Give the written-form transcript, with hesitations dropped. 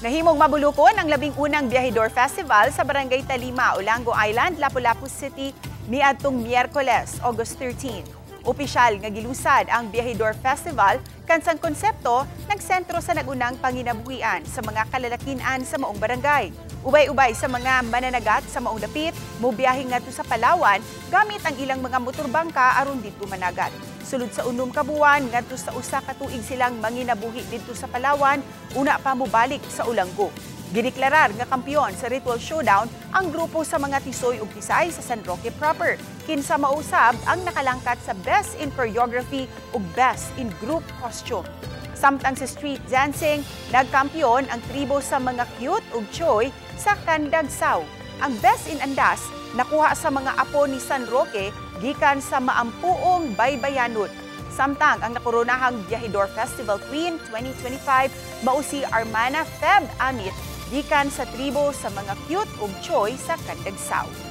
Nahimong mabulukon ang 11 na Biyahedor Festival sa Barangay Talima, Olango Island, Lapu-Lapu City niadtong Miyerkules, August 13. Opisyal nga gilusad ang Biyahedor Festival kansang konsepto nagsentro sa nagunang panginabuhian sa mga kalalakinan sa maong barangay. Ubay-ubay sa mga mananagat sa maong dapit, mobiyahe ngadto sa Palawan gamit ang ilang mga motorbangka aron didto managat. Sulod sa 6 ka buwan ngadto sa 1 ka tuig silang manginabuhi didto sa Palawan, una pa mobalik sa Olango. Gideklarar nga kampiyon sa Ritual Showdown ang grupo sa mga tisoy ug tisay sa San Roque proper. Kinsa mausab ang nakalangkat sa Best in Choreography ug Best in Group Costume. Samtang sa street dancing, nagkampiyon ang tribo sa mga cute ug choy sa Kandagsaw. Ang Best in Andas nakuha sa mga apo ni San Roque gikan sa Maampuong Baybayanon. Samtang ang nakoronahang Biyahedor Festival Queen 2025 mao si Armana Feb Amit gikan sa tribo sa mga cute ug choy sa Kandagsaw.